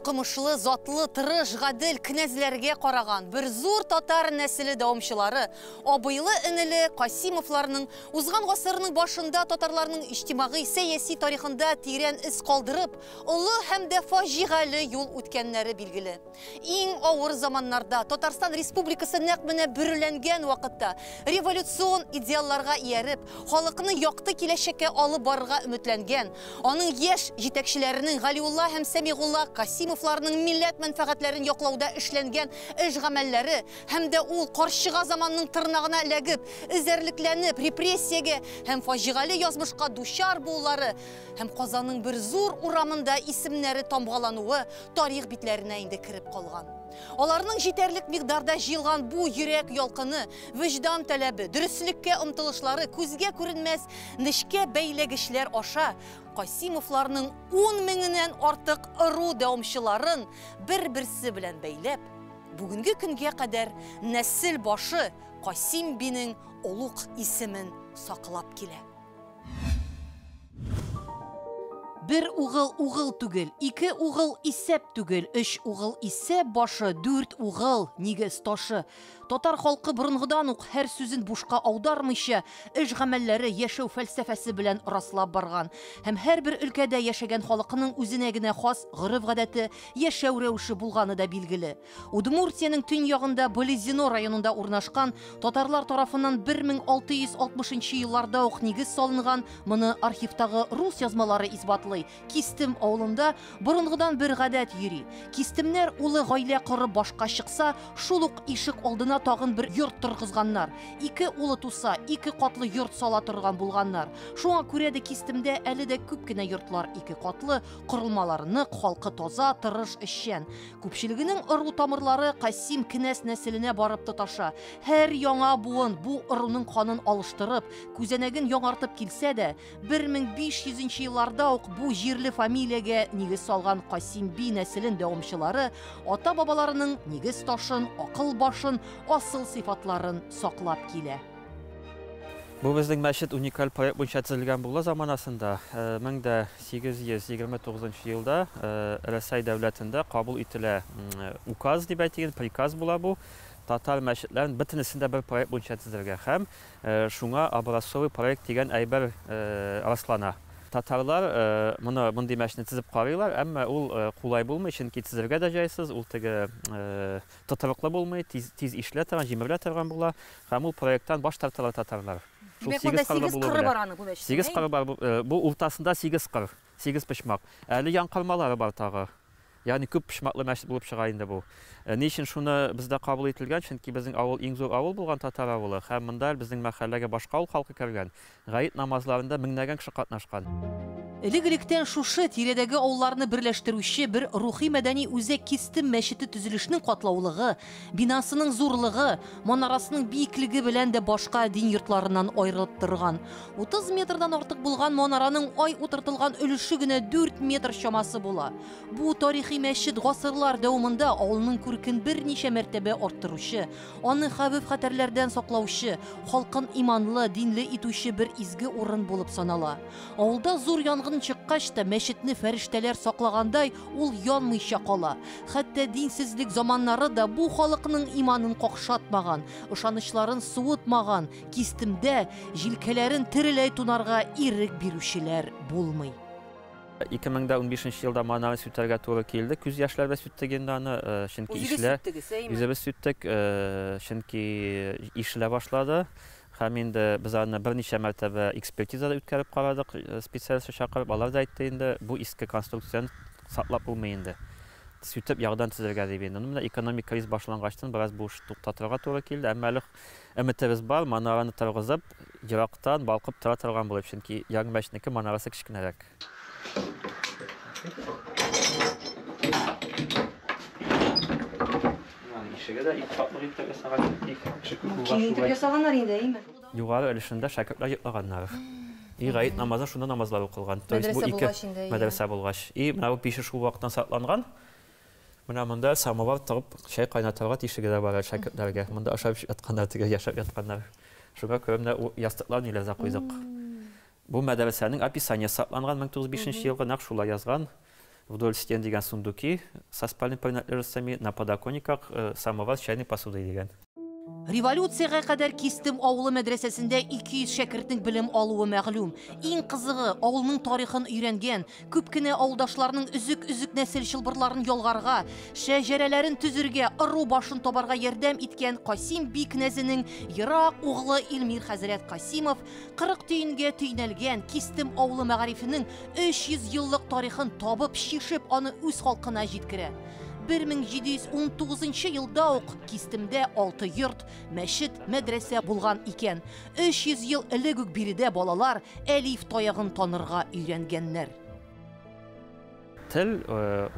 Укымышлы, затлы, тырыш, гадел князьләргә караган бер зур татар нәселе дәвамчылары, абыйлы-энеле Касимовларның узган гасырның башында татарларның иҗтимагый, сәяси тарихында тирән эз калдырып, олы һәм дә фаҗигале юл үткәннәре билгеле. Иң авыр заманнарда, Татарстан Республикасы нәкъ менә бөреләнгән вакытта, революцион идеалларга ияреп, халыкны якты киләчәккә алып барырга өметләнгән, аның яшь җитәкчеләренең Галиулла һәм Сәмигулла Касимовларның милләт мәнфәгатьләрен яклауда эшләнгән эш-гамәлләре һәм дә ул карчыга заманның тырнагына эләгеп, эзәрлекләнеп, репрессиягә һәм фаҗигале язмышка дучар булулары һәм Казанның бер зур урамында исемнәре тамгалануы тарих битләренә инде кереп калган. Аларның җитәрлек микъдарда җыелган бу йөрәк ялкыны, вөҗдан таләбе, дөреслеккә омтылышлары күзгә күренмәс нечкә бәйләгечләр аша Касимовларның 10 меңеннән артык ыру дәвамчыларын бер-берсе белән бәйләп, бүгенге көнгә кадәр нәсел башы Касим бинең олуг исемен саклап килә. Бер угыл угыл түгел, ике угыл исәп түгел, өч угыл исәп башы, дүрт угыл нигез ташы. Татар халкы борынгыдан ук һәр сүзен бушка аудармыйча, эш-гамәлләре, яшәү фәлсәфәсе белән раслап барган. Һәм һәрбер өлкәдә яшәгән халыкның үзенә генә хас гореф-гадәте, яшәү рәвеше булганы да билгеле. Удмуртиянең төньягында Балезино районында урнашкан татарлар тарафыннан 1660 елларда ук нигез салынган, моны архивтагы рус язмалары исбатлый, Кистем авылында борынгыдан бер гадәт йөри. Кистемнәр улы гаилә корып башка чыкса, шул ук ишек алдына тагын бер йорт торгызганнар. Ике улы туса, ике катлы йорт сала торган булганнар. Шуңа күрә дә Кистемдә әле дә күп кенә йортлар ике катлы, корылмалары нык, халкы таза, тырыш, эшчән. Күпчелегенең ыру тамырлары Касим кенәз нәселенә барып тоташа. Һәр яңа буын бу ыруның канын алыштырып, күзәнәген яңартып килсә дә, 1500 нче елларда ук бу җирле фамилиягә нигез салган Касим би нәселен дәвамчылары ата-бабаларының нигез ташын, акыл башын, асыл сыйфатларын саклап килә. Бу безнең мәчет уникаль проект буенча төзелгән була заманасында. 1829 елда Рәсәй дәүләтендә кабул ителә указ дип әйтик, приказ була бу. Татар мәчетләрен бөтенесен дә бер проект буенча төзергә һәм шуңа образцовый проект дигән әйбер раслана. Татарлар моны мондый мәчетне төзеп карыйлар, әмма ул кулай булмый, чөнки төзергә дә җайсыз, ул теге тотрыклы булмый, тиз, тиз ишелә торган, җимерелә торган була. Һәм ул проекттан баш тарталар татарлар. Шул Димәк, монда сигез кыры бар аның бу мәчетнең, Сигез кыры бар, бу, бу уртасында сигез кыр, сигез почмак. Әле янкормалары бар тагы. Ягъни күп почмаклы мәчет булып чыга инде бу. Ни өчен шуны бездә кабул ителгән? Чөнки безнең авыл иң зур авыл булган татар авылы һәм монда безнең мәхәлләгә башка авыл халкы кергән. Гает намазларында меңнәгән кеше катнашкан. Элек-электән шушы тирәдәге авылларны берләштерүче бер рухи-мәдәни үзәк Кистем мәчете төзелешнең катлаулыгы, бинасының зурлыгы, манарасының биеклеге белән дә башка дин йортларыннан аерылып торган. 30 метрдан артык булган манараның ай утыртылган өлеше генә 4 метр чамасы була. Бу тарихи мәчет гасырлар дәвамында авылның күркен берничә мәртәбә арттыручы, аны хәвеф-хәтәрләрдән саклаучы, халкын иманлы, динле итүче бер изге урын булып санала. Авылда зур янгын чыккач та мәчетне фәрештәләр саклагандай, ул янмыйча кала. Хәтта динсезлек заманнары да бу халыкның иманын какшатмаган, ышанычларын суытмаган, кистемдә җилкәләрен тереләй тунарга ирек бирүчеләр булмый. 2015 нче елда манары сүтәргә туры килде. Күз яшьләр белән сүттек инде аны, чөнки Үзегез ишелә. сүттегез, әйеме? Үзебез сүттек, чөнки ишелә башлады. Һәм инде без аны берничә мәртәбә экспертиза да үткәреп карадык, специалист чакырып, алар да әйтте инде, бу иске конструкцияне саклап булмый инде. Сүтеп яңадан төзергә дип инде. Ну, менә экономик кризис башлангачтан бераз бу эш туктатырга туры килде, әмма әле Өметебез бар, манараны торгызып, ерактан балкып тора торган булып, чөнки Яңа мәчетнеке манарасы кечкенәрәк. Ишеге дә ике катлы итеп ясаган, чөнки кеше күп булгач Киң итеп шулай. ясаганнар инде, әйеме? Югары өлешендә шәкертләр йоклаганнар. И гает намазы шунда намазлар укылган. То есть бу Мәдрәсә ике булгач инде, әйе. мәдрәсә булгач. И менә бу пише шул вакыттан сакланган. Менә монда самовар тыгып чәй кайнатырга тишеге дә бар әле шәкертләргә. Монда ашап эчеп ятканнар, теге яшәп ятканнар. Шуңа күрә менә ястыклар ниләрдә куйдык. Бу мәдрәсәнең описаниесе сакланган 1905 елгы, нәкъ шулай язган. Вдоль стен дигән сундуки со спальными принадлежностями, на подоконниках самовар с чайной посудой дигән. Революциягә кадәр Кистем авылы мәдрәсәсендә 200 шәкертнең белем алуы мәгълүм. Иң кызыгы, авылның тарихын өйрәнгән, күп кенә авылдашларның өзек-өзек нәсел чылбырларын ялгарга, шәҗәрәләрен төзергә, ыру башын табарга ярдәм иткән Касим би кнәзенең ерак углы Илмир хәзрәт Касимов 40 төенгә төйнәлгән Кистем авылы мәгарифенең 300 еллык тарихын табып, чишеп, аны үз халкына җиткерә. 1719 елда ук Кистемдә 6 йорт, мәчет, мәдрәсә булган икән. 300 ел элек үк биредә балалар әлиф таягын танырга өйрәнгәннәр. Тел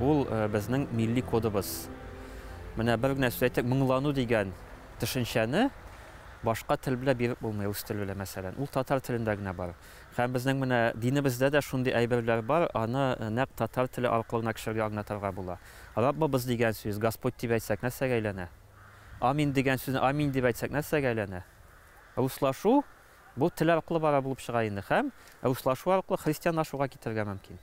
ул безнең милли кодыбыз. Менә бер генә сүз әйтик, моңлану дигән төшенчәне башка тел белән биреп булмый, рус теле белән мәсәлән. Ул татар телендә генә бар. Һәм безнең менә динебездә дә шундый әйберләр бар, аны нәкъ татар теле аркылы гына кешеләргә аңлатырга була. Раббыбыз дигән сүз, Господь дип әйтсәк, нәрсәгә әйләнә? Амин дигән сүзне амин дип әйтсәк, нәрсәгә әйләнә? Руслашу бу тел аркылы бара булып чыга инде һәм руслашу аркылы христианлашуга китергә мөмкин.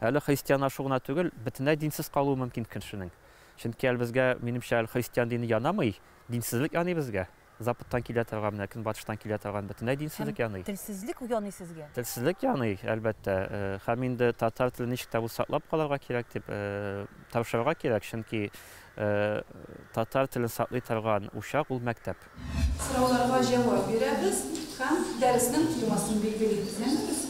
Әле христианлашу гына түгел, бөтенләй динсез калуы мөмкин кешенең. Чөнки әле безгә, минемчә, әле христиан дине янамый, динсезлек яный безгә. Западтан килә торган, менә көнбатыштан килә торган бөтенләй динсезлек яный. Телсезлек яный сезгә? Телсезлек яный, әлбәттә. Һәм инде татар телен ничек тә булса саклап калырга кирәк дип тырышырга кирәк, чөнки татар телен саклый торган учак ул мәктәп. Сорауларга җавап бирәбез һәм дәреснең темасын билгелибез. Әйеме?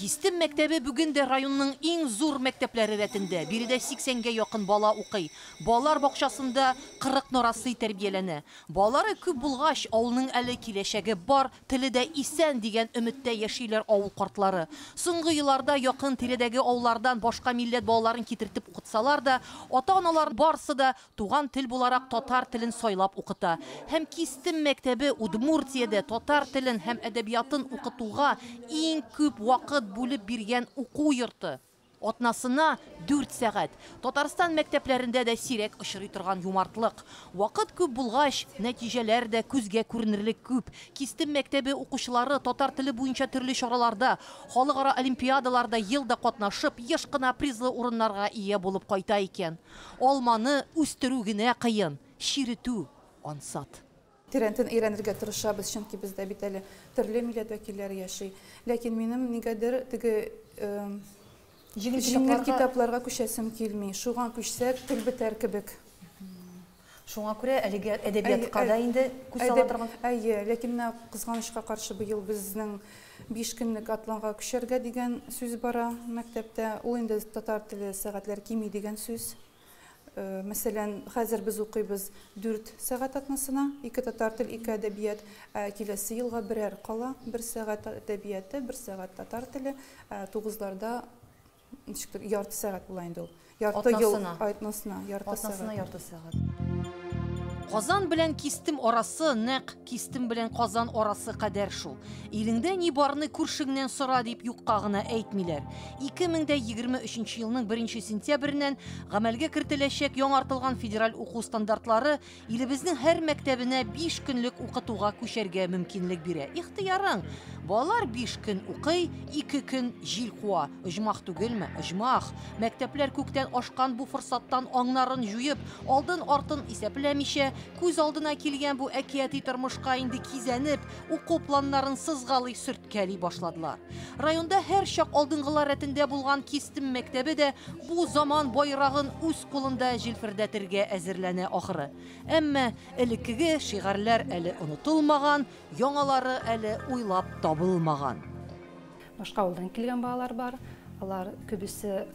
Кистем мәктәбе бүген дә районның иң зур мәктәпләре рәтендә. Биредә 80гә якын бала укый. Балалар бакчасында 40 нарасый тәрбияләнә. Балалары күп булгач, авылның әле киләчәге бар, теле дә исән дигән өметтә яшиләр авыл картлары. Соңгы елларда якын тирәдәге авыллардан башка милләт балаларын китертеп укытсалар да, ата-аналар барсы да туган тел буларак татар телен сайлап укыта. Һәм Кистем мәктәбе Удмуртиядә татар телен һәм әдәбиятын укытуга иң күп вакыт бүлеп биргән уку йорты. Атнасына 4 сәгать. Татарстан мәктәпләрендә дә сирәк очрый торган юмартлык. Вакыт күп булгач, нәтиҗәләр дә күзгә күренерлек күп. Кистем мәктәбе укучылары татар теле буенча төрле чараларда, халыкара олимпиадаларда елда катнашып, еш кына призлы урыннарга ия булып кайта икән. Алманы үстерү генә кыен, чиретү ансат. Тирәнтен өйрәнергә тырышабыз, чөнки бездә бит әле төрле милләт вәкилләре яши. Ләкин минем нигәдер теге җиңел китапларга күчәсем килми. Шуңа күчсәк, тел бетәр кебек. Шуңа күрә әлеге әдәбиятка да инде күз сала торган. Әйе, ләкин менә кызганычка каршы быел безнең 5 көнлек атланга күчәргә дигән сүз бара мәктәптә. Ул инде татар теле сәгатьләр кими дигән сүз. Мәсәлән, хәзер без укыйбыз 4 сәгать атнасына, 2 татар тел, 2 әдәбият. Киләсе елга берәр кала, 1 сәгать әдәбияты, 1 сәгать татар теле, 9-ларда ничектер ярты сәгать була инде ул. Ярты ел атнасына, ярты сәгать. Атнасына ярты сәгать. Казан белән Кистем арасы нәкъ Кистем белән Казан арасы кадәр шул. Илеңдә ни барны күршеңнән сора дип юкка гына әйтмиләр. 2023 елның 1 сентябреннән гамәлгә кертеләчәк яңартылган федераль уку стандартлары илебезнең һәр мәктәбенә 5 көнлек укытуга күчәргә мөмкинлек бирә. Ихтыярың, балалар 5 көн укый, 2 көн җил куа. Оҗмах түгелме? Оҗмах. Мәктәпләр күктән ашкан бу форсаттан аңнарын җуеп, алдын артын исәпләмичә, күз алдына килгән бу әкияти тормышка инде кизәнеп, уку планнарын сызгалый, сөрткәли башладылар. Районда һәр чак алдынгылар рәтендә булган Кистем мәктәбе дә бу заман байрагын үз кулында җилфердәтергә әзерләнә ахыры. Әмма элеккеге шигарьләр әле онытылмаган, яңалары әле уйлап табылмаган. Башка авылдан килгән балалар бар. Алар күбесе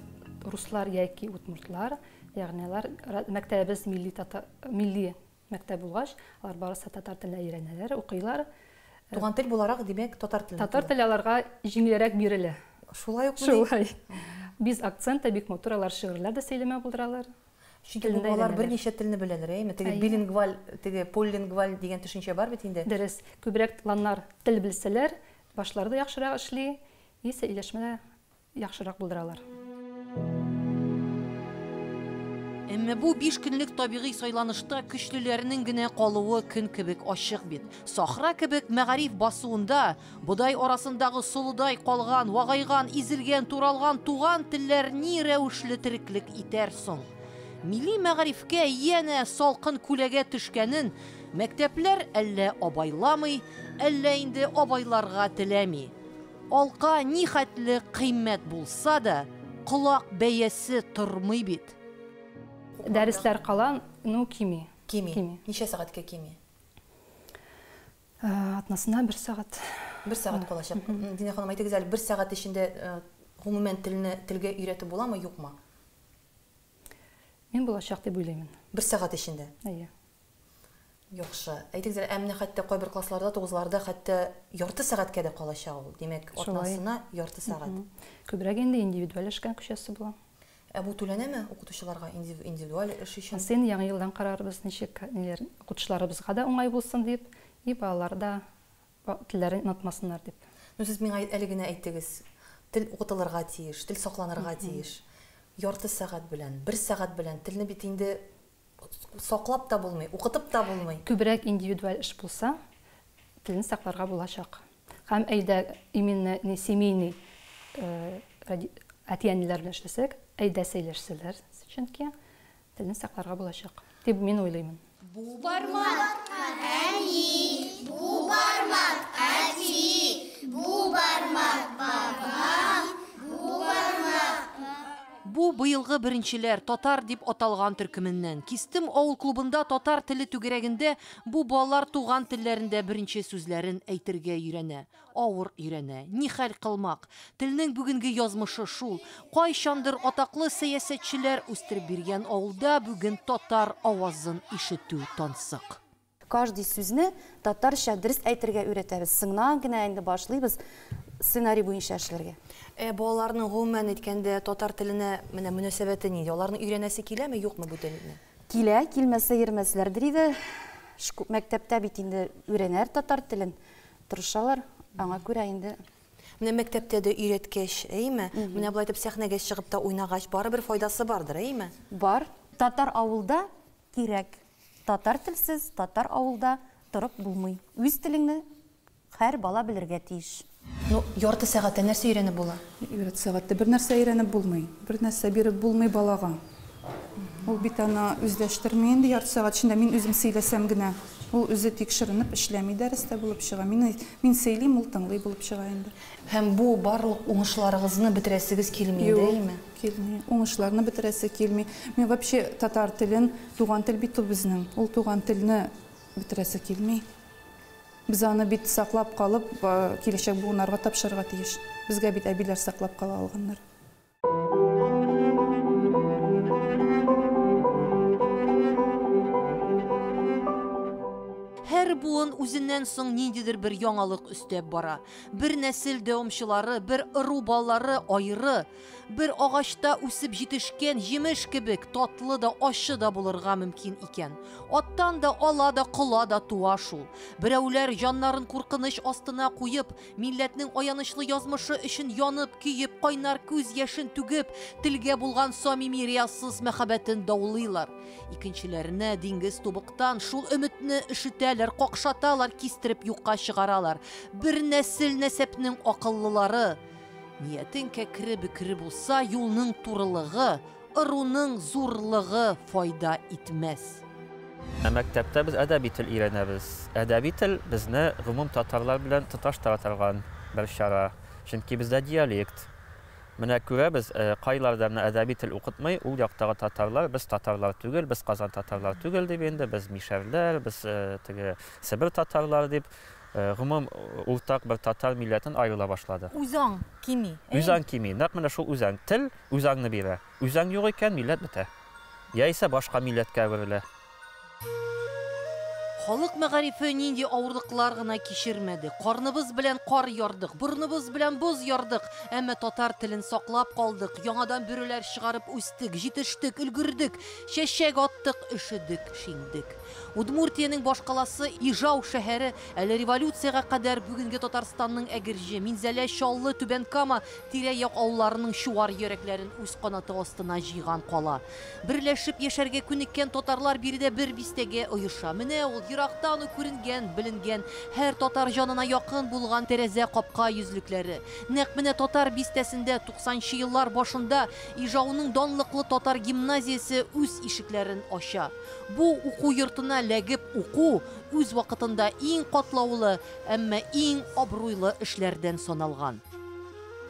руслар яки удмуртлар, ягъни алар мәктәбебез милли мәктәп булгач, алар барысы татар теленә өйрәнәләр, укыйлар. Туган тел буларак, димәк, татар теле. Татар теле аларга җиңелрәк бирелә. Шулай ук? Шулай. Без акцентта бик матур алар шигырьләр дә сөйләмә булдыралар. Чөнки бу балалар берничә телне беләләр, әйеме? Теге билингваль, теге полилингваль дигән төшенчә бар бит инде. Дөрес. Күбрәк ланнар тел белсәләр, башлары да яхшырак эшли, исә иләшмә дә яхшырак булдыралар. Әмма бу 5 көнлек табигый сайланышта көчлеләрнең генә калуы көн кебек ачык бит. Сахра кебек мәгариф басуында бодай арасындагы солыдай калган, вагайган, изелгән, туралган туган телләр ни рәвешле тереклек итәр соң? Милли мәгарифкә янә салкын күләгә төшкәнен мәктәпләр әллә абайламый, әллә инде абайларга теләми. Алка ни хәтле кыйммәт булса да, колак бәясе тормый бит. Дәресләр кала, ну, кими. Кими. Ничә сәгатькә кими? Атнасына 1 сәгать. 1 сәгать калачак. Динә ханым, әйтегез әле, 1 сәгать эчендә гомумән телне телгә өйрәтеп буламы, юкмы? Мин булачак дип уйлыймын. 1 сәгать эчендә? Әйе. Яхшы. Әйтегез әле, ә менә хәтта кайбер классларда, тугызларда хәтта ярты сәгатькә дә калачак ул. Димәк, атнасына ярты сәгать. Күбрәк инде индивидуаль эшкә күчәсе була. Ә бу түләнәме укытучыларга индивидуаль эш өчен? Син яңа елдан карарбыз, ничек ниләр укытучыларыбызга да уңай булсын дип, и балалар да телләрен онытмасыннар дип. Ну, сез миңа әле генә әйттегез, тел укытылырга тиеш, тел сакланырга тиеш. Ярты сәгать белән, 1 сәгать белән телне бит инде саклап та булмый, укытып та булмый. Күбрәк индивидуаль эш булса, телне сакларга булачак. Һәм әйдә именно не семейный әти-әниләр белән эшләсәк, әйдә сөйләшсәләр, чөнки телне сакларга булачак дип мин уйлыймын. Бу бармак әни, бу бармак әти, бу бармак бабам, бу бармак. Бу быелгы беренчеләр татар дип аталган төркеменнән. Кистем авыл клубында татар теле түгәрәгендә бу балалар туган телләрендә беренче сүзләрен әйтергә өйрәнә. Авыр өйрәнә. Ни хәл кылмак? Телнең бүгенге язмышы шул. Кайчандыр атаклы сәясәтчеләр үстереп биргән авылда бүген татар авазын ишетү тансык. Каждый сүзне татарча дөрес әйтергә өйрәтәбез. Сыңнан генә инде башлыйбыз сценарий буенча эшләргә. Балаларның гомумән әйткәндә татар теленә менә мөнәсәбәте нинди? Аларның өйрәнәсе киләме, юкмы бу телне? Килә, килмәсә йөрмәсләрдер иде. Мәктәптә бит инде өйрәнәр татар телен. Тырышалар, аңа күрә инде. Менә мәктәптә дә өйрәткәч, әйме? Менә болай итеп сәхнәгә чыгып та уйнагач, барыбер файдасы бардыр, әйме? Бар. Татар авылда кирәк. Татар телсез, татар авылда торып булмый. Үз телеңне һәр бала белергә тиеш. Ну, ярты сәгатьтә нәрсә өйрәнеп була? Ярты сәгатьтә бер нәрсә өйрәнеп булмый. Бер нәрсә биреп булмый балага. Ул бит аны үзләштерми инде ярты сәгать эчендә. Мин үзем сөйләсәм генә, ул үзе тикшеренеп эшләми, дәрестә булып чыга. Мин сөйлим, ул тыңлый булып чыга инде. Һәм бу барлык уңышларыгызны бетерәсегез килми, әйеме? Килми. Уңышларны бетерәсе килми. Мин вообще татар телен, туган тел бит ул безнең. Ул туган телне бетерәсе килми. Без аны бит саклап калып, киләчәк буыннарга тапшырырга тиеш. Безгә бит әбиләр саклап кала алганнар. Һәр буын үзеннән соң ниндидер бер яңалык өстәп бара. Бер нәсел дәвамчылары, бер ыру балалары айры, бер агачта үсеп җитешкән җимеш кебек татлы да, ачы да булырга мөмкин икән. Аттан да, ала да, кола да туа шул. Берәүләр җаннарын куркыныч астына куеп, милләтнең аянычлы язмышы өчен янып, көеп, кайнар күз яшен түгеп, телгә булган самими риясыз мәхәббәтен даулыйлар. Икенчеләренә диңгез тубыктан шул өметне өшетәләр, какшаталар, кистереп юкка чыгаралар. Бер нәсел нәсәпнең акыллылары. Ниятең кәкре-бөкре булса, юлның турылыгы, ыруның зурлыгы файда итмәс. Ә мәктәптә без әдәби тел өйрәнәбез. Әдәби тел безне гомум татарлар белән тоташтыра торган бер чара. Чөнки бездә диалект. Менә күрәбез, кайларда менә әдәби тел укытмый, ул яктагы татарлар, без татарлар түгел, без Казан татарлар түгел дип инде, без мишәрләр, без теге Себер татарлары дип, гомум уртак бер татар милләтен аерыла башлады. Үзаң кими. Үзаң кими. Нәкъ менә шул үзаң. Тел үзаңны бирә. Үзаң юк икән, милләт бетә. Яисә башка милләткә әверелә. Халык мәгарифе нинди авырлыклар гына кичермәде. Карныбыз белән кар ярдык, борыныбыз белән боз ярдык, әмма татар телен саклап калдык, яңадан бөреләр чыгарып үстек, җитештек, өлгердек, чәчәк аттык, өшедек, шиңдек. Удмуртиянең башкаласы Ижау шәһәре әле революциягә кадәр бүгенге Татарстанның Әгерҗе, Минзәлә, Чаллы, Түбән Кама тирә-як авылларының чуар йөрәкләрен үз канаты астына җыйган кала. Берләшеп яшәргә күнеккән татарлар биредә бер бистәгә оеша. Менә ул ерактан ук күренгән, беленгән, һәр татар җанына якын булган тәрәзә капка йөзлекләре. Нәкъ менә татар бистәсендә 90нчы еллар башында Ижауның данлыклы татар гимназиясе үз ишекләрен ача. Бу уку йортына ләгеп уку үз вакытында иң катлаулы, әмма иң абруйлы эшләрдән саналган.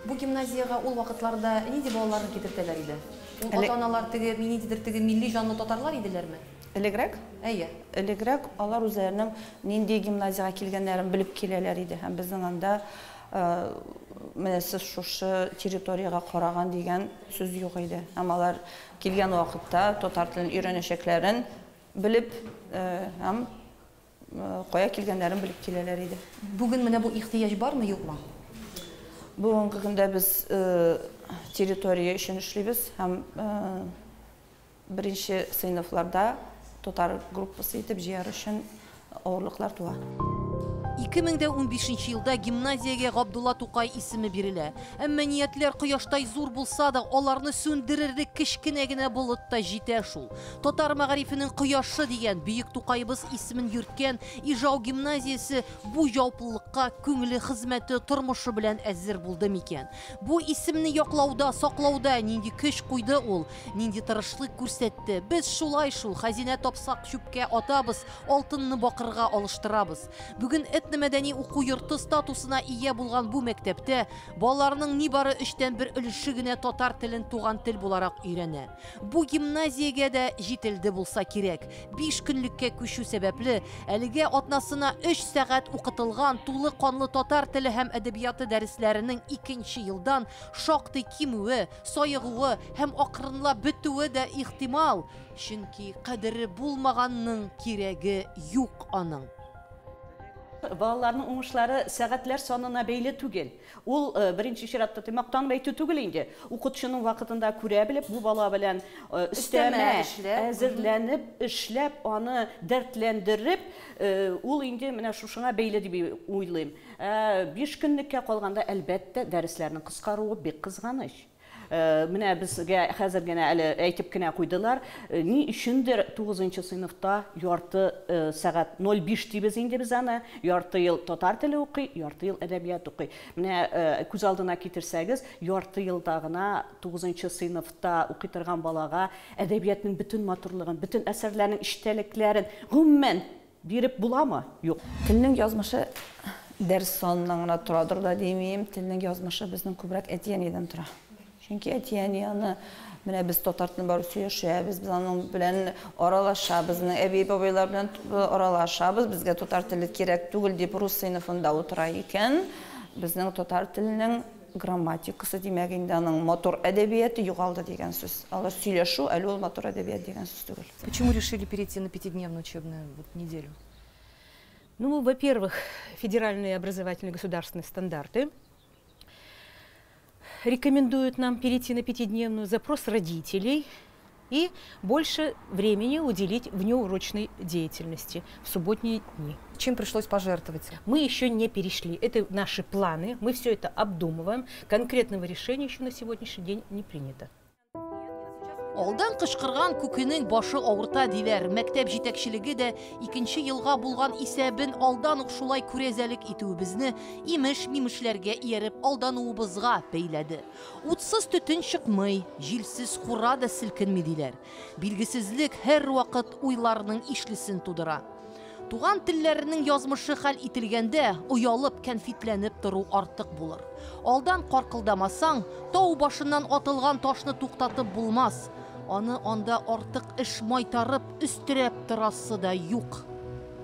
Бу гимназиягә ул вакытларда нинди балаларны китертәләр иде? Ул ата-аналар теге ниндидер теге милли җанлы татарлар иделәрме? Элегрәк? Әйе. Элегрәк алар үзләренең нинди гимназиягә килгәннәрен белеп киләләр иде. Һәм безнең анда менә сез шушы территориягә караган дигән сүз юк иде. Һәм алар килгән вакытта татар телен өйрәнәчәкләрен белеп һәм кая килгәннәрен белеп киләләр иде. Бүген менә бу ихтыяҗ бармы, юкмы? Бүгенге көндә без территория өчен эшлибез һәм беренче сыйныфларда татар группасы итеп җыяр өчен авырлыклар туа. 2015 елда гимназиягә Габдулла Тукай исеме бирелә. Әмма ниятләр кояштай зур булса да, аларны сүндерерлек кечкенә генә болыт та җитә шул. Татар мәгарифенең кояшы дигән бөек Тукайыбыз исемен йөрткән Ижау гимназиясе бу җаваплылыкка күңеле, хезмәте, тормышы белән әзер булды микән? Бу исемне яклауда, саклауда нинди көч куйды ул, нинди тырышлык күрсәтте. Без шулай шул, хәзинә тапсак чүпкә атабыз, алтынны бакырга алыштырабыз. Бүген этномәдәни уку йорты статусына ия булган бу мәктәптә балаларның нибары 1/3 өлеше генә татар телен туган тел буларак өйрәнә. Бу гимназиягә дә җителде булса кирәк. 5 көнлеккә күчү сәбәпле, әлегә атнасына 3 сәгать укытылган тулы канлы татар теле һәм әдәбияты дәресләренең 2нче елдан шактый кимүе, саегуы һәм акрынлап бетүе дә ихтимал, чөнки кадере булмаганның кирәге юк аның. Балаларның уңышлары сәгатьләр санына бәйле түгел. Ул беренче чиратта мактанып әйтү түгел инде. Укытучының вакытында күрә белеп, бу бала белән өстәмә әзерләнеп, эшләп, аны дәртләндереп, ул инде менә шушыңа бәйле дип уйлыйм. 5 көнлеккә калганда, әлбәттә, дәресләрнең кыскаруы бик кызганыч. Менә безгә хәзер генә әле әйтеп кенә куйдылар, ни өчендер 9нчы сыйныфта ярты сәгать 0,5 дибез инде без аны, ярты ел татар теле укый, ярты ел әдәбият укый. Менә күз алдына китерсәгез, ярты елда гына 9нчы сыйныфта укый торган балага әдәбиятның бөтен матурлыгын, бөтен әсәрләрнең эчтәлекләрен гомумән биреп буламы? Юк. Телнең язмышы дәрес саныннан гына торадыр да димим, телнең язмышы безнең күбрәк әти-әнидән тора. Чөнки әти-әни аны, менә без татар телен барып сөйләшәбез, без аның белән аралашабыз, безнең әби-бабайлар белән аралашабыз, безгә татар теле кирәк түгел дип рус сыйныфында утыра икән, безнең татар теленең грамматикасы, димәк инде аның матур әдәбияты югалды дигән сүз. Алар сөйләшү әле ул матур әдәбият дигән сүз түгел. Почему решили перейти на пятидневную учебную неделю? Ну, во-первых, федеральные образовательные государственные стандарты рекомендуют нам перейти на пятидневную, запрос родителей и больше времени уделить внеурочной деятельности в субботние дни. Чем пришлось пожертвовать? Мы еще не перешли. Это наши планы, мы все это обдумываем. Конкретного решения еще на сегодняшний день не принято. Алдан кычкырган күкенең башы авырта диләр. Мәктәп җитәкчелеге дә икенче елга булган исәбен алдан ук шулай күрәзәлек итүебезне имеш-мимешләргә ияреп алдануыбызга бәйләде. Утсыз төтен чыкмый, җилсез кура да селкенми диләр. Билгесезлек һәрвакыт уйларның ишлесен тудыра. Туган телләренең язмышы хәл ителгәндә, оялып, кәнфитләнеп тору артык булыр. Алдан каркылдамасаң, тау башыннан атылган ташны туктатып булмас. Аны анда артык эш майтарып, өстерәп торасы да юк.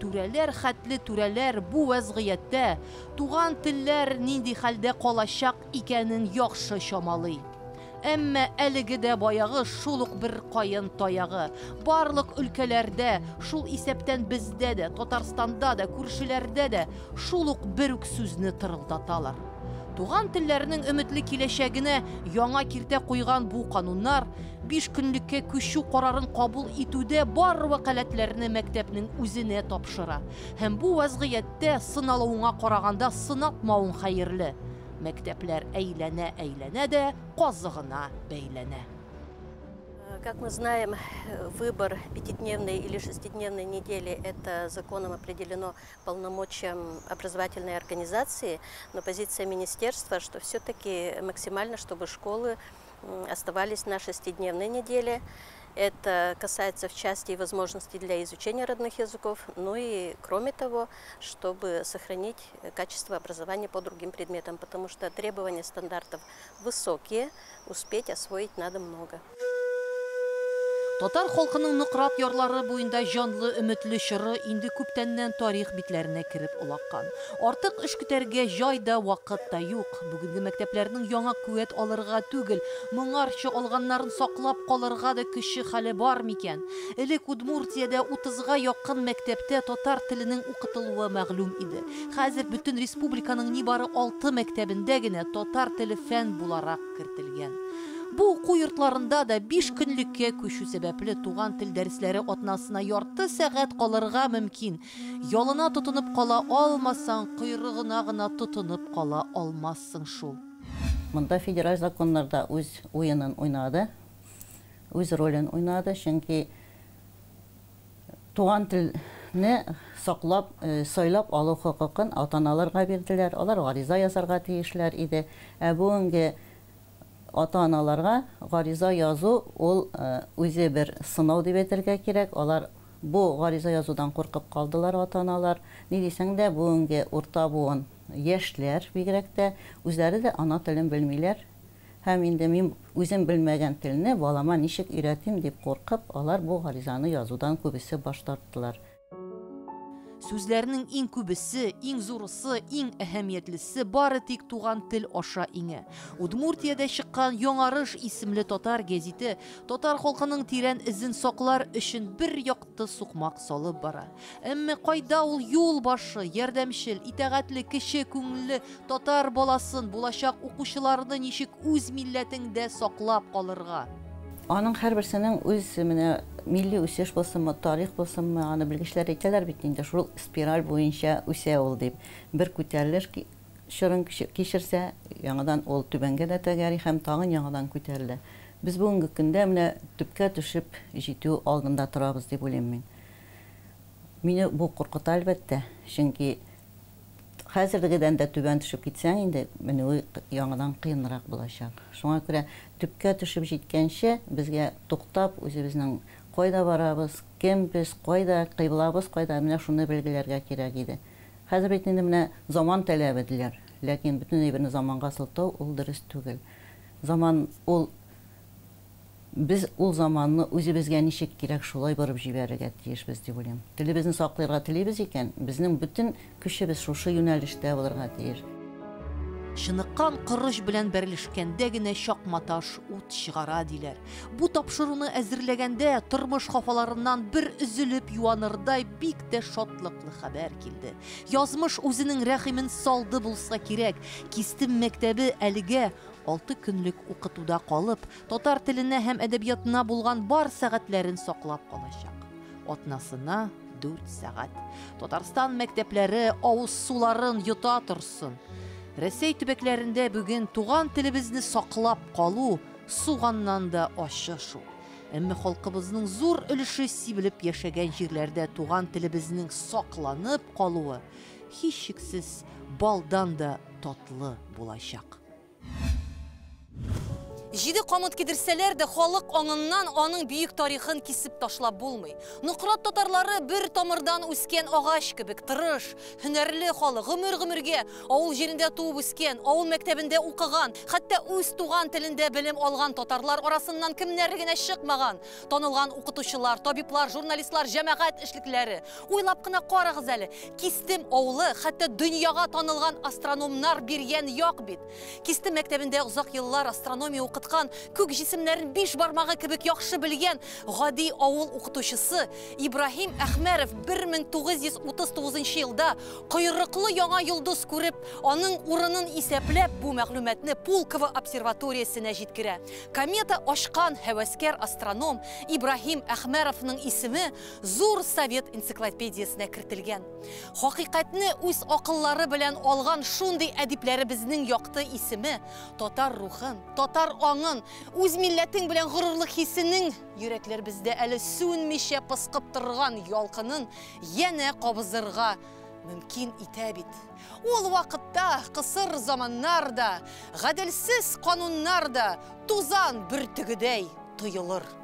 Түрәләр хәтле түрәләр бу вәзгыятьтә туган телләр нинди хәлдә калачак икәнен яхшы чамалый. Әмма әлеге дә баягы шул ук бер каен таягы. Барлык өлкәләрдә, шул исәптән бездә дә, Татарстанда да, күршеләрдә дә шул ук бер үк сүзне тырылдаталар. Туган телләрнең өметле киләчәгенә яңа киртә куйган бу кануннар 5 көнлеккә күчү карарын кабул итүдә бар вәкаләтләрне мәктәпнең үзенә тапшыра. Һәм бу вазгыятьтә сыналуыңа караганда сынатмавың хәерле. Мәктәпләр әйләнә-әйләнә дә казыгына бәйләнә. Как мы знаем, выбор пятидневной или шестидневной недели – это законом определено полномочиям образовательной организации, но позиция министерства, что все-таки максимально, чтобы школы оставались на шестидневной неделе. Это касается в части возможностей для изучения родных языков, ну и кроме того, чтобы сохранить качество образования по другим предметам, потому что требования стандартов высокие, успеть освоить надо много. Татар халкының Нократ ярлары буенда җанлы өметле чоры инде күптәннән тарих битләренә кереп олаккан. Артык эш көтәргә җай да вакыт та юк. Бүгенге мәктәпләрнең яңа куәт алырга түгел, моңарчы алганнарын саклап калырга да көче хәле бар микән? Элек Удмуртиядә 30-га якын мәктәптә татар теленең укытылуы мәгълүм иде. Хәзер бөтен республиканың нибары 6 мәктәбендә генә татар теле фән буларак кертелгән. Бу уку йортларында да 5 көнлеккә күчү сәбәпле туган тел дәресләре атнасына ярты сәгать калырга мөмкин. Ялына тотынып кала алмасаң, койрыгына гына тотынып кала алмассың шул. Монда федераль законнарда үз уенын уйнады, үз ролен уйнады, чөнки туган телне саклап, сайлап алу хокукын ата-аналарга бирделәр. Алар гариза язарга тиешләр иде. Ә бүгенге ата-аналарга гариза язу ул үзе бер сынау дип әйтергә кирәк. Алар бу гариза язудан куркып калдылар ата-аналар. Ни дисәң дә, бүгенге урта буын яшьләр бигрәк тә үзләре дә ана телен белмиләр. Һәм инде мин үзем белмәгән телне балама ничек өйрәтим дип куркып, алар бу гаризаны язудан күбесе баш тарттылар. Сүзләрнең иң күбесе, иң зурысы, иң әһәмиятлесе бары тик туган тел аша иңә. Удмуртиядә чыккан Яңарыш исемле татар гәзите татар халкының тирән эзен саклар өчен бер якты сукмак салып бара. Әмма кайда ул юл башы, ярдәмчел, итагатьле, кече күңелле татар баласын, булачак укучыларны ничек үз милләтеңдә саклап калырга? Аның һәрберсенең үз менә милли үсеш булсынмы, тарих булсынмы, аны белгечләр әйтәләр бит инде, шул спираль буенча үсә ул дип. Бер күтәрелеш чорын кичерсә, яңадан ул түбәнгә дә тәгәри һәм тагын яңадан күтәрелә. Без бүгенге көндә менә төпкә төшеп җитү алдында торабыз дип уйлыйм мин. Мине бу куркыта әлбәттә, чөнки хәзергедән дә түбән төшеп китсәң инде менүе яңадан кыенрак булачак. Шуңа күрә төпкә төшеп җиткәнче безгә туктап үзебезнең кайда барабыз, кем без, кайда, кыйблабыз кайда, менә шуны билгеләргә кирәк иде. Хәзер бит инде менә заман таләбе диләр, ләкин бөтен әйберне заманга сылтау ул дөрес түгел. Заман ул, без ул заманны үзебезгә ничек кирәк шулай барып җибәрергә тиешбез дип уйлыйм. Телебезне сакларга телибез икән, безнең бөтен көчебез шушы юнәлештә булырга тиеш. Чыныккан корыч белән бәрелешкәндә генә чакматаш ут чыгара диләр. Бу тапшыруны әзерләгәндә тормыш хафаларыннан бер өзелеп юанырдай бик тә шатлыклы хәбәр килде. Язмыш үзенең рәхимен салды булса кирәк. Кистем мәктәбе әлегә 6 көнлек укытуда калып, татар теленә һәм әдәбиятына булган бар сәгатьләрен саклап калачак. Атнасына 4 сәгать. Татарстан мәктәпләре авыз суларын йота торсын. Рәсәй төбәкләрендә бүген туган телебезне саклап калу суганнан да ачы шул. Әмма халкыбызның зур өлеше сибелеп яшәгән җирләрдә туган телебезнең сакланып калуы һичшиксез балдан да татлы булачак. 7 камыт кидерсәләр дә халык аңыннан аның бөек тарихын кисеп ташлап булмый. Нократ татарлары бер тамырдан үскән агач кебек тырыш, һөнәрле халык, гомер-гомергә авыл җирендә туып үскән, авыл мәктәбендә укыган, хәтта үз туган телендә белем алган татарлар арасыннан кемнәр генә чыкмаган. Танылган укытучылар, табиблар, журналистлар, җәмәгать эшлеклеләре. Уйлап кына карагыз әле, Кистем авылы хәтта дөньяга танылган астрономнар биргән як бит. Кистем мәктәбендә озак еллар астрономия укыткан укыткан, күк җисемнәрен биш бармагы кебек яхшы белгән гади авыл укытучысы Ибраһим Әхмәров 1939 елда койрыклы яңа йолдыз күреп, аның урынын исәпләп, бу мәгълүматны Пулково обсерваториясенә җиткерә. Комета ачкан һәвәскәр астроном Ибраһим Әхмәровның исеме зур совет энциклопедиясенә кертелгән. Хакыйкатьне үз акыллары белән алган шундый әдипләребезнең якты исеме татар рухын, татар аңын, үз милләтең белән горурлык хисенең йөрәкләребездә әле сүнмичә пыскып торган ялкынын янә кабызырга мөмкин итә бит. Ул вакытта кысыр заманнар да, гаделсез кануннар да тузан бөртегедәй тоелыр.